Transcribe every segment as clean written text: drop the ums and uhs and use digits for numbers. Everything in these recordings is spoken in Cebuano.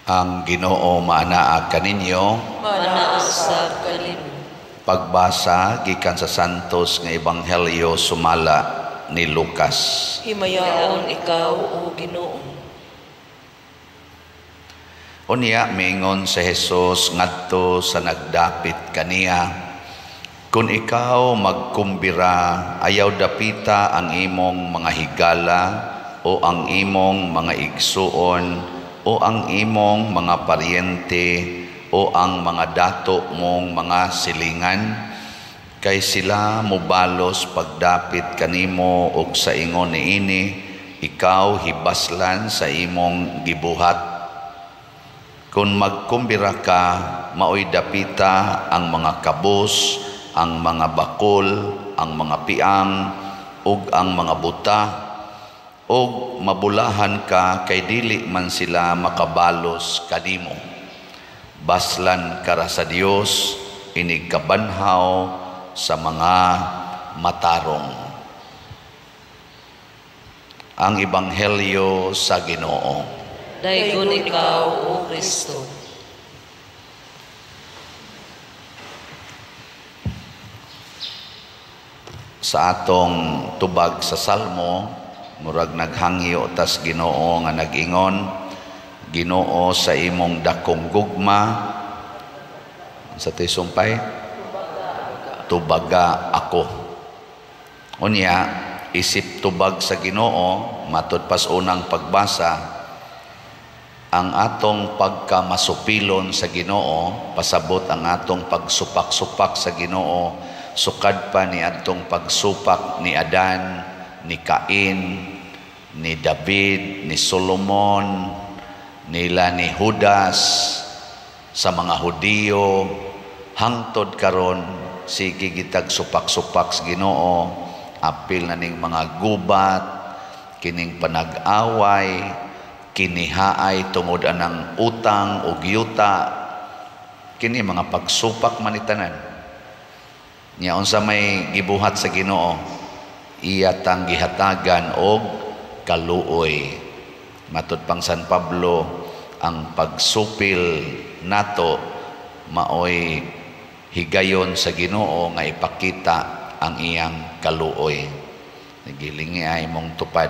Ang Ginoo maanaa kaninyo. Maanaa usab kanimo. Pagbasa gikan sa Santos nga Ebanghelyo sumala ni Lucas. Himayaon ikaw, o Ginoo. Unya miingon si Jesus ngadto sa nagdapit kaniya, "Kung ikaw magkumbira, ayaw dapita ang imong mga higala o ang imong mga igsuon o ang imong mga paryente o ang mga dato mong mga silingan, kay sila mobalos pagdapit kanimo og sa ingon niini ikaw hibaslan sa imong gibuhat. Kung magkumbira ka, maoy dapita ang mga kabos, ang mga bakol, ang mga piang, ug ang mga buta, ug mabulahan ka kay dili man sila makabalos kanimo. Baslan kara sa Dios, inig kabanhaw sa mga matarong." Ang Ebanghelyo sa Ginoo. Daygon ikaw, O Kristo. Sa atong tubag sa Salmo, murag naghangyo tas Ginoo nga nag-ingon, "Ginoo, sa imong dakong gugma," sa tisumpay, "tubaga ako." Unya, isip tubag sa Ginoo, matud pas unang pagbasa, ang atong pagkamasupilon sa Ginoo, pasabot ang atong pagsupak-supak sa Ginoo, sukad pa ni atong pagsupak ni Adan, ni Cain, ni David, ni Solomon, nila ni Judas, sa mga Hudiyo, hangtod karon sige gitag supak-supak sa Ginoo, apil na ning mga gubat, kining panag-away, kinihaay tungod anang utang o yuta, kini mga pagsupak manitanan. Nya unsa may gibuhat sa Ginoo, iya tang gihatagan og kaluoy. Matud pang San Pablo, ang pagsupil nato maoy higayon sa Ginoo nga ipakita ang iyang kaluoy. Nagilingi ay mong tupad,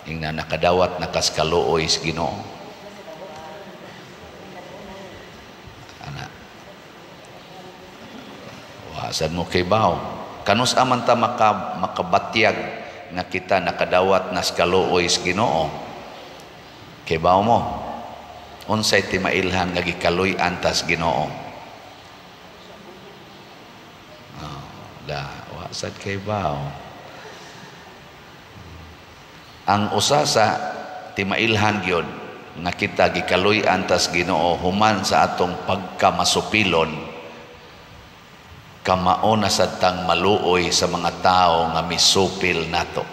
ingna nakadawat nakas kaluoy sa Ginoo. Ana. Wasan mo kay baw. Kanus aman ta makabatyag nga kita nakadawat nas kaluoy sa Ginoo. Kay baw mo. Unsay timailhan nga gikaluy-an tas Ginoo? Oh, da, wasad kay baw. Ang usa sa timailhan gyud nga kita gikaluy-an tas Ginoo human sa atong pagkamasupilon, kamao na sad tang maluoy sa mga tao nga misupil nato.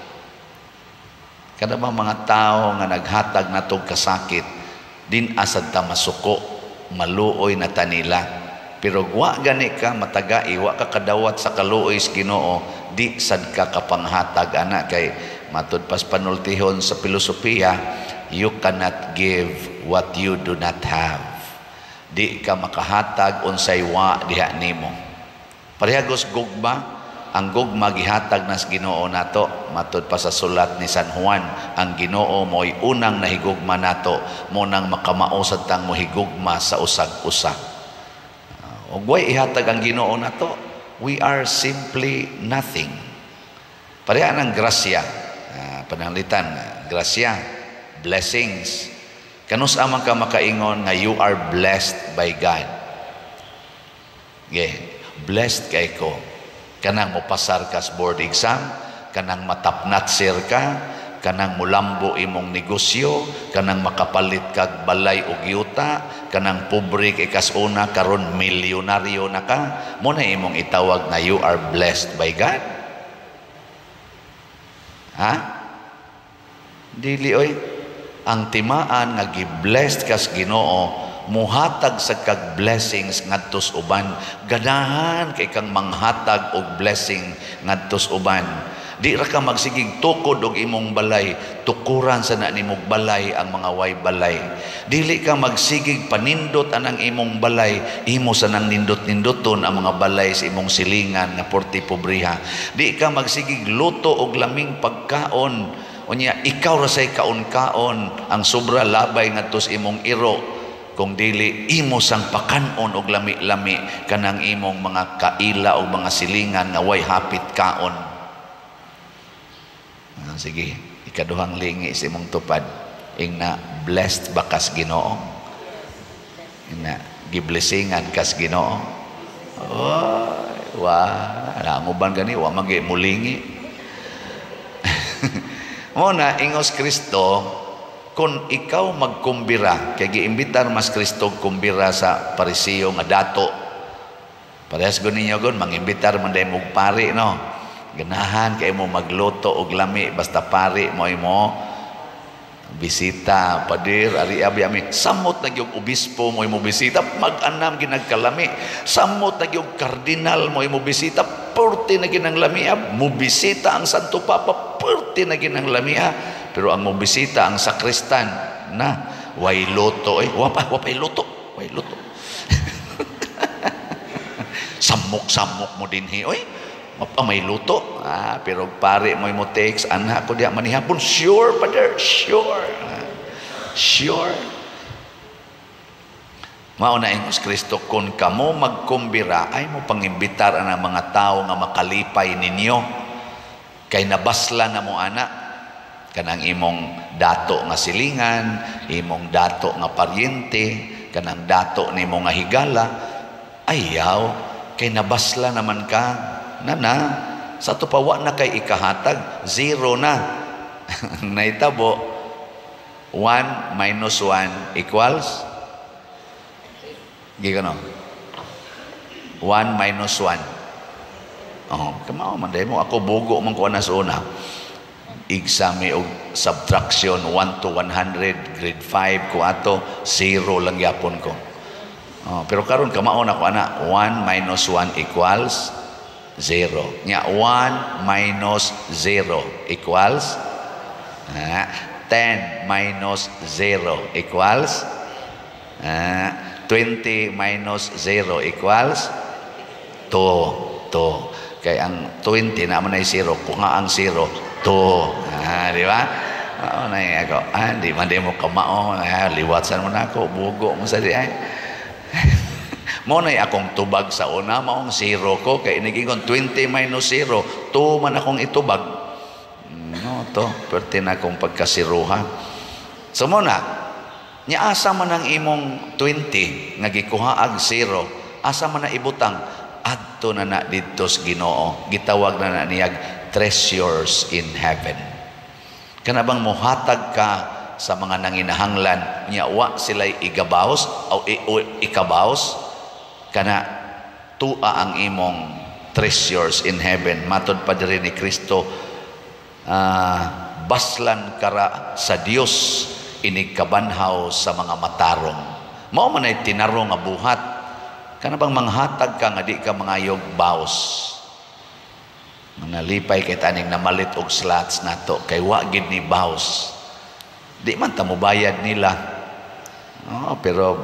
Kada ba mga tao nga naghatag natong kasakit, din asad ta masuko, maluoy na tanila. Pero wa gani ka matagai, wa ka kadawat sa kaluoy sa Ginoo, di sad ka kapanghatag ana, kay matud pas panultihon sa filosofiya, you cannot give what you do not have. Di ka makahatag unsay wa diha nimo. Parehagos gugma, ang gugma gihatag nas Ginoo nato. Matud pa sa sulat ni San Juan, ang Ginoo mo'y unang nahigugma nato, mo nang makamao sad tang mohigugma sa usag-usa. Ug way ihatag ang Ginoo nato, we are simply nothing. Pareha ng grasya, pananglitan, grasya, blessings. Kanus amang ka makaingon nga you are blessed by God? Yeah, blessed kay ko. Kanang mopasar ka sa board exam, kanang matapnatsir ka, kanang mulambo imong negosyo, kanang makapalit kag balay og yuta, kanang pobre kay kas-una karon milyonaryo na ka, mo na imong itawag na you are blessed by God? Ha? Dili oy. Ang timaan nga gi-blessed kas Ginoo, muhatag sa kag blessings ngadtos uban. Ganahan kay kang manghatag og blessing ngadtos uban. Di ra ka magsigig tukod og imong balay, tukuran sa na nimog balay ang mga way balay. Dili ka magsigig panindot anang imong balay, imo sa nang nindot-nindoton ang mga balay sa imong silingan nga porti pobriha. Di ka magsigig luto og laming pagkaon, unya ikaw ra say kaon-kaon, ang sobra labay ngadto sa imong iro. Kung dili imo sang pakanon og lami-lami kanang imong mga kaila o mga silingan nga way hapit kaon. Sige, ikaduhang lingi sa imong tupad. Ingna, blessed ba kas Ginoo? Ingna, giblesingan kas Ginoo? Oh, wa, ang uban gani wa man mulingi. Mo na ingos Kristo, kung ikaw magkumbira, kay giimbitar mas Kristo kumbira sa Pariseo nga dato. Parehas gud ninyo gon mangimbitar man day mog pari, no. Ganahan kay mo magluto og lami basta pari mo imo bisita, pader ari abi ami. Samot na gyud obispo mo imo bisita, mag-anam ginagkalami. Samot na gyud kardinal mo imo bisita, perti na ginang lamia. Mo bisita ang Santo Papa, perti na ginang lamia. Pero ang mo bisita ang sakristan na way luto, eh wa pa luto, way luto. Samok-samok mo dinhi, oy. Mapa may luto. Pero pare mo imo text, anak ko diha manihapon, sure pader, sure. Sure. Mao na ingos Kristo, kung kamo magkumbira, ay mo pangimbitar ang mga tao nga makalipay ninyo. Kay nabasla na mo ana kanang imong dato nga silingan, imong dato nga paryente, kanang dato nimo nga higala, ayaw kay nabasla naman ka. Na sa to pa wa na kay ikahatag, zero na. Naitabo 1 minus 1 equals gigano 1 minus 1. Oh, kamao man day mo ako bugo man ko na sa una. Exam og subtraction 1 to 100 grade 5 ko ato, 0 lang gyapon ko. Oh, pero karon kamao na ko ana 1 minus 1 equals 0. Nya 1 minus 0 equals 10 minus 0 equals 20 minus 0 equals 2. 2. Kay ang 20 na man ay 0, kung nga ang 0, 2. Di ba? Oo, na ako. Di man di mo kamao. Liwatsan mo na ako. Bugo mo sa di ay. Mo na akong tubag sa una, maong 0 ko. Kay inigingon 20 minus 0, 2 man akong itubag. No, to. Pwerte na akong pagkasiruha. So mo na, nya asa man ang imong 20 nga gikuha ag 0, asa man na ibutang? Adto na na didto sa Ginoo. Gitawag na na niyag treasures in heaven. Kana bang mohatag ka sa mga nanginahanglan, nya wa sila'y igabaos o ikabaos, kana tua ang imong treasures in heaven. Matod pa diri ni Kristo, baslan kara sa Dios inigkabanhaw sa mga matarong. Mao man ay tinarong nga buhat. Kana bang manghatag ka nga di ka mangayog baos. Nalipay kay taning namalit og slots nato kay wa gid ni baos. Di man ta mobayad nila. Oh, pero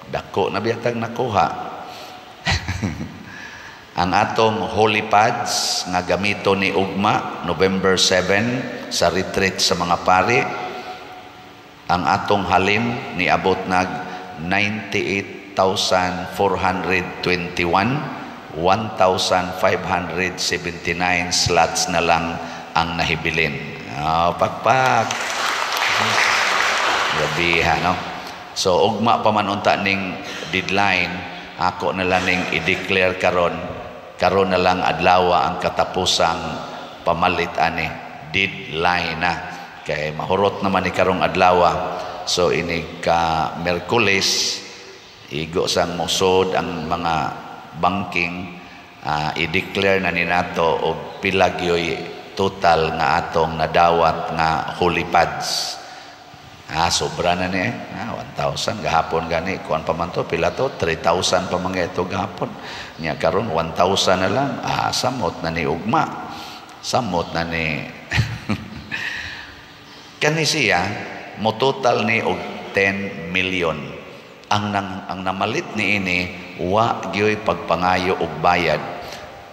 dako na biyatag nakuha. Ang atong holy pads nga gamito ni ugma November 7 sa retreat sa mga pari, ang atong halin niabot nag 98,421, 1,579 slots na lang ang nahibilin. Oh, pakpak. Grabe ha, no? So ugma pa man unta ning deadline, ako na lang ning i-declare karon, karon na lang adlawa ang katapusang pamalit ani, deadline na. Kay mahurot naman ni karong adlawa. So ini ka Merkules, igo sang mosod ang mga banking, i-declare na ni nato og pila gyoy total nga atong nadawat nga holy pads. Sobra na ni eh. 1,000 gahapon gani kuan pa man to, pila to, 3,000 pa man ito gahapon. Nya karon 1,000 na lang. Samot na ni ugma. Samot na ni. Kani siya mo total ni og 10 million. Ang namalit niini, wa gyoy pagpangayo og bayad.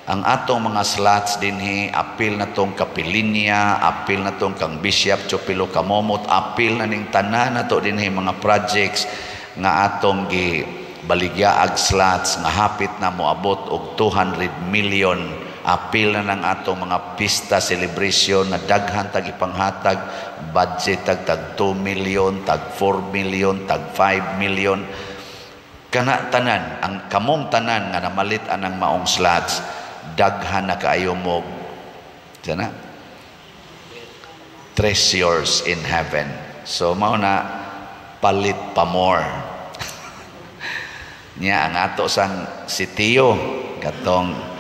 Ang atong mga slots dinhi, apil na tong Kapilinya, apil na tong kang Bishop Chopilo Camomot, apil na ning tanan nato dinhi, mga projects nga atong gi baligyaag slots nga hapit na moabot og 200 million, apil na ng atong mga pista celebration na daghan tag ipanghatag budget, tag tag 2 million, tag 4 million, tag 5 million. Kana tanan, ang kamong tanan nga namalit anang maong slots, daghan na kaayo mo sana treasures in heaven. So mao na, palit pa more niya. Ang ato sang sitiyo katong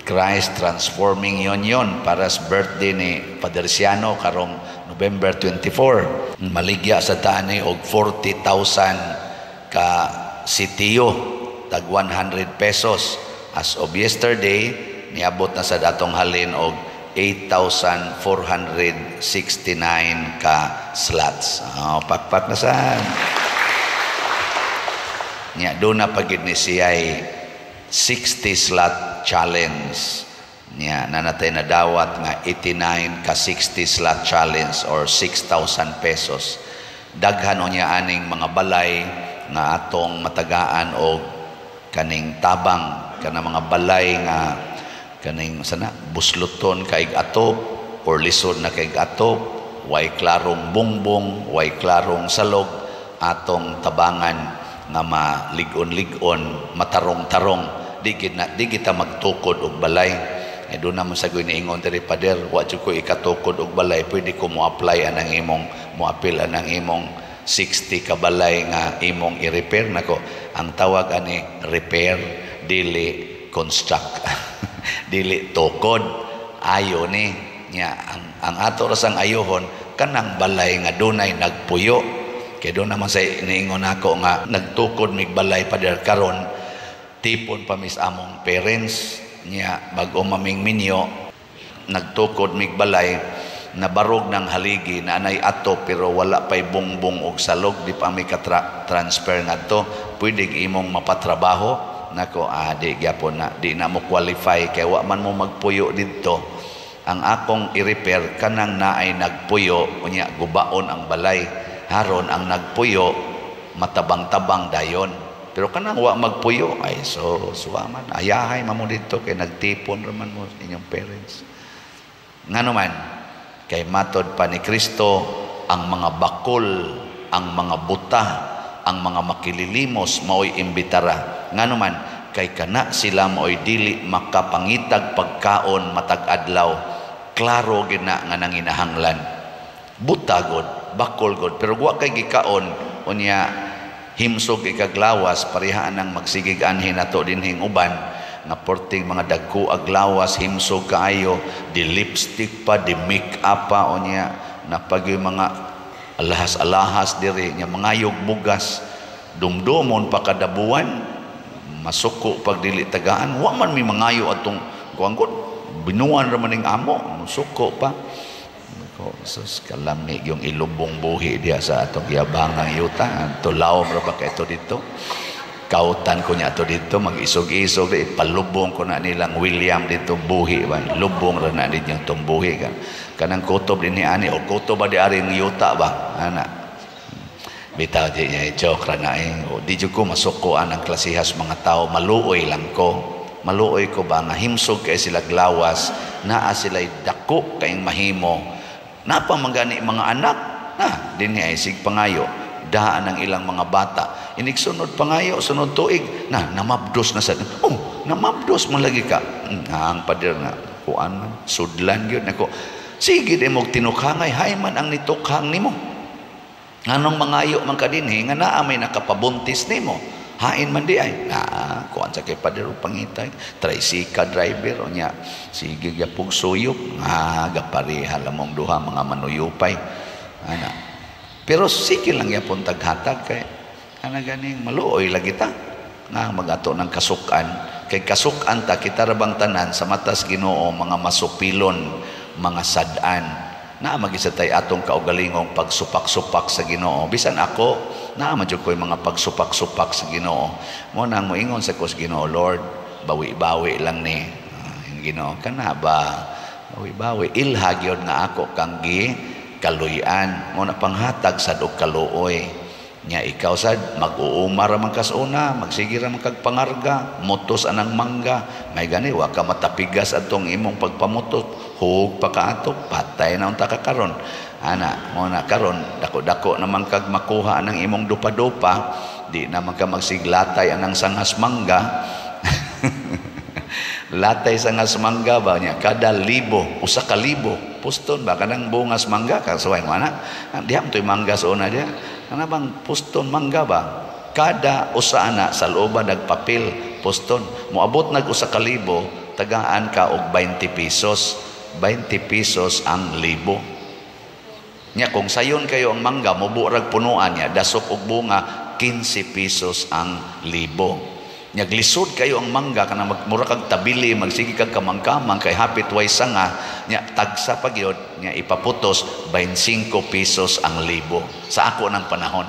Christ Transforming Union para sa birthday ni Father Siano karong November 24, maligya sa tani og 40,000 ka sitiyo, tag 100 pesos. As of yesterday, niabot na sa datong halin og 8,469 ka slots. Oh, pakpak na sa niya. Doon na pagid ni siya'y 60 slot challenge niya na natay nadawat nga 89 ka 60 slot challenge or 6,000 pesos. Daghan niya aning mga balay nga atong matagaan og kaning tabang, kana mga balay nga kaning sana busluton kaig atop or lisod na kaig atop, way klarong bungbong, way klarong salog, atong tabangan nga malig-on-lig-on, matarong-tarong. Di gid na, di kita magtukod og balay. Eh, doon naman sa niingon diri, "Pader, wa jud ko ikatukod og balay, pwede ko mo apply anang imong, mo apil anang imong 60 ka balay nga imong i-repair?" Nako, ang tawag ani repair, dili construct, dili tukod. Ayo ni nya ang ato ra sang ayohon kanang balay nga dunay nagpuyo. Kay doon naman sa niingon ako nga nagtukod mig balay, pader, karon tipon pa mis among parents niya, bag-o maming minyo, nagtukod mig balay, nabarog ng haligi na anay ato pero wala pay bungbong og salog, di pa mi ka transfer ngadto. "Pwede imong mapatrabaho?" Nako, ah, di gyapon na, di na mo qualify kay wa man mo magpuyo didto. Ang akong i-repair kanang naay nagpuyo, unya gubaon ang balay, haron ang nagpuyo matabang-tabang dayon. Pero kanang wa magpuyo ay so suwa man, ayahay man mo didto kay nagtipon ra man mo inyong parents. Ngano man, kay matod pa ni Kristo, ang mga bakol, ang mga buta, ang mga makililimos maoy imbitara. Ngano man, kay kana sila maoy dili makapangitag pagkaon matag adlaw. Klaro gid na nga nanginahanglan. Buta god, bakol god, pero wa kay gikaon, unya himsog ikaglawas, parehaan ang magsigig anhin nato dinhing uban nga porting mga dagko aglawas, himsog kaayo, di lipstick pa, di make up pa, unya napag yung mga alahas-alahas diri nya, mangayog bugas, dumdumon pa kadabuan, masuko pag dili tagaan. Wa man mi mangayo atong kuan gud, binuan ra man ning amo, suko pa ko. Sus, kalami yung ilubong buhi diya sa atong yabangang yuta. Tulaw ra ba kay ito dito? Kautan ko niya ato dito, mag-isog-isog, palubong ko na nilang William dito buhi ba. Lubong ra na ninyong tong buhi ka. Kanang kutob din ni ani o kutob ba di ari ng yuta ba? Ana. Bitaw di niya, joke ra na eh. O, di jud ko masukuan ang klasihas mga tao, maluoy lang ko. Maluoy ko ba nga himsog kay sila glawas, naa sila'y dako kayong mahimo. Napa man gani mga anak na dinhi ay sig pangayo daan ang ilang mga bata. Inig sunod pangayo, sunod tuig na namabdos na sa, oh, namabdos man lagi ka. Ang pader nga kuan man, sudlan gyud nako. Sige di mo tinukhangay, hay man ang nitukhang nimo. Nganong mangayo man ka dinhi nga naa may nakapabuntis nimo? Hain man di ay na kuan sa kay pader pangitay tricycle driver, unya sige gyapog suyop nga gapareha lamong duha, mga manuyupay ana. Pero sige lang yapon taghatag kay ana ganing maluoy lagi ta nga magato ng kasukan. Kay kasuk-an ta, kita ra bang tanan sa matas Ginoo mga masupilon, mga sad-an. Naa man gyud tay atong kaugalingong pagsupak-supak sa Ginoo. Bisan ako, naa man jud ko'y mga pagsupak-supak sa Ginoo. Mo nang moingon sa ko sa Ginoo, "Lord, bawi-bawi lang ni." Ah, yung Ginoo kana ba, bawi-bawi ilha gyud nga ako kang gi kaluy-an. Mo na panghatag sad og kaluoy. Nya ikaw sad mag-uuma ra man kas una, magsige ra man kag pangarga, mutos anang mangga. May gani wa ka matapigas atong imong pagpamutos, hug pa ka ato, patay na unta ka karon. Ana, mo na karon dako-dako naman kag makuha anang imong dupa-dupa, di naman ka magsiglatay anang sangas mangga. Latay sangas mangga ba niya kada libo, 1,000 puston ba kanang bungas mangga kasuway mo ana. Diha mo to'y mangga sa una diha. Kana bang puston mangga ba? Kada usa ana sa looban nagpapil puston. Moabot nag 1,000, tagaan ka og 20 pesos. 20 pesos ang libo. Nya kung sayon kayo ang mangga, mubo rag punuan niya, dasok og bunga, 15 pesos ang libo. Nya glisod kayo ang mangga kanang mura kag tabili, magsige kag kamangkamang kay hapit way sanga, nya tagsa pa gyud, nya ipaputos 25 pesos ang libo sa ako ng panahon.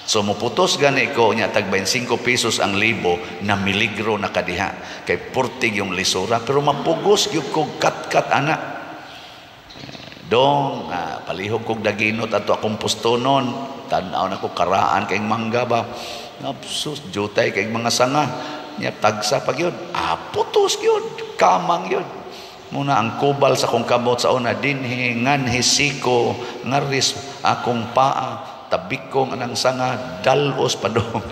So muputos gani ko nya tag 25 pesos ang libo, na miligro na kadiha kay purtig yung lisura, pero mapugos gyud ko kat-kat ana. Dong, palihog kog daginot ato akong pustonon, tan-aw na ko karaan kay mangga ba. Sus, jutay kay mga sanga. Nya tagsa pa gyud. Ah, putos gyud, kamang gyud. Muna ang kubal sa akong kamot sa una dinhi nganhi siko ngaris akong paa, tabikong anang sanga, dalos padong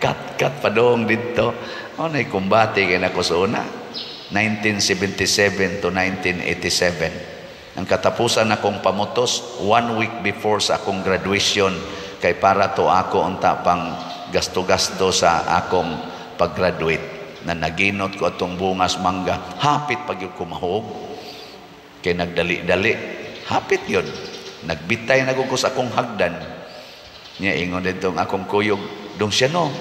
kat-kat padong didto. Mao nay kumbate kay nako sa una 1977 to 1987. Ang katapusan akong pamutos one week before sa akong graduation kay para to ako unta pang gasto-gasto sa akong pag-graduate, na naginot ko atong bungas mangga, hapit pag yun kumahog kay nagdali-dali, hapit yun nagbitay na ko sa akong hagdan. Niya ingon dito ang akong kuyog, dong siya no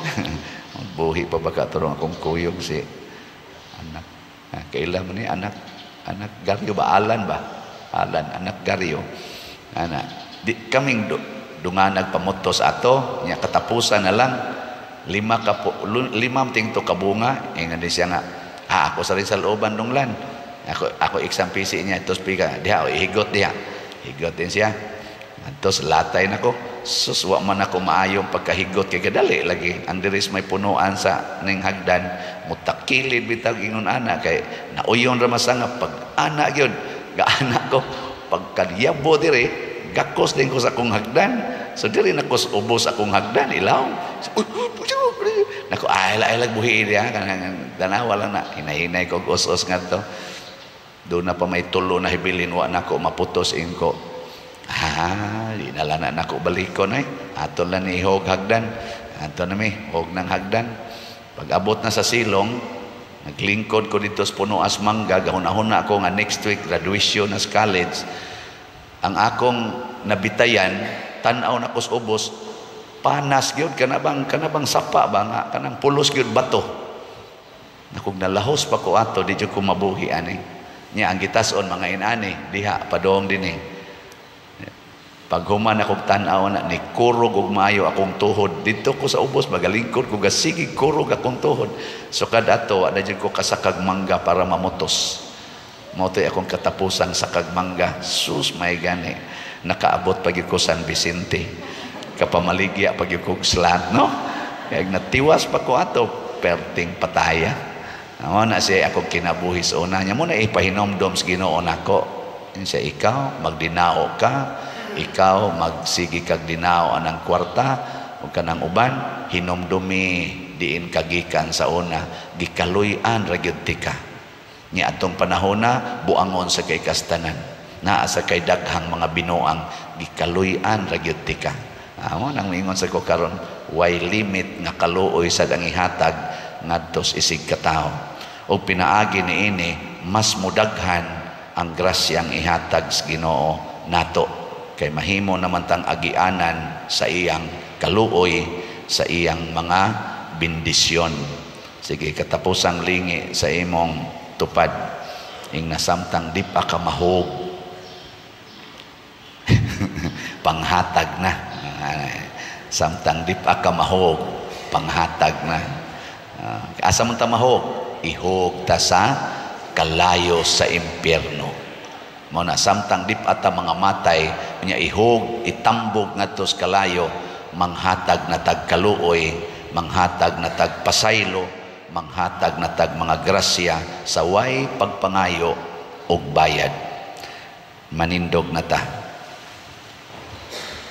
buhi pa ba ka turong akong kuyog, si anak, kaila man ni anak, anak Garyo ba, Alan ba, Alan anak Garyo ana di kaming dungan nagpamutos ato. Nya katapusan na lang lima ka lima ting to kabunga. Ingon din siya nga, ako sa rin sa looban dunglan ako ako exam PC niya tos pika diha o higot diha, higot din siya. Antos latay nako, sus, wa man ako maayong pagkahigot kay kadali lagi ang diris may punuan sa ning hagdan, mutakilid bitaw ingon ana kay nauyon ra masanga pag ana gyud gaana ko pagkadiyabo dire, gakos din ko sa akong hagdan. So diri na ko ubos akong hagdan ilaw. Nako, ay ay buhi diha kanang danawa lang na hinay-hinay ko us-us ngadto. Doon na pa may tulo na hibilin, wa nako maputos ingko. Ah, di na lang na nako balikon ay. Ato lang ni hog hagdan. Ato na mi hog ng hagdan. Pag abot na sa silong, naglingkod ko dito sa Punoas Mangga, gahuna-huna ako nga next week graduation na sa college. Ang akong nabitayan, tan-aw na ko sa ubos, panas gyud kana bang sapa ba nga kanang pulos gyud bato. Nakog nalahos pa ko ato, di jud ko mabuhi ani. Nya ang gitason mga inani diha padong dinhi. Pag human akong tan-aw na ni kurog og maayo akong tuhod didto ko sa ubos, magalingkod ko gasigi kurog akong tuhod. So kad ato wa na jud ko kasakag mangga para mamutos. Mao to'y akong katapusang sakag mangga. Sus, may gani. Nakaabot pa gyud ko San Vicente. Kapamaligya pa gyud ko slant, no? Kaya natiwas pa ko ato, perting pataya. Amo na siya akong kinabuhi sa una. Nya mo na ipahinomdom sa Ginoo nako. Siya, ikaw, magdinao ka, ikaw, magsigi kag dinao anang kwarta, ug kanang uban, hinomdumi diin kagikan sa una, gikaluy-an ra gyud tika. Ni atong panahona buangon sa kay kastanan, naa sa kay daghang mga binuang, gikaluy-an ra gyud tika. Amo nang miingon sa ko karon, way limit nga kaluoy sad ang ihatag ngadto sa isig katawo. Og pinaagi niini mas mudaghan ang grasyang ihatag sa Ginoo nato kay mahimo naman tang agianan sa iyang kaluoy, sa iyang mga bendisyon. Sige, katapusang lingi sa imong tupad. Ing nasamtang di pa ka mahog, panghatag na. Samtang di pa ka mahog, panghatag na. Asa man ta mahog? Ihog ta sa kalayo sa impyerno. Mao na samtang di pa ta mga matay nya, ihog, itambog ngadto sa kalayo, manghatag na tag kaluoy, manghatag na tag pasaylo, manghatag na tag mga grasya sa way pagpangayo og bayad. Manindog na ta.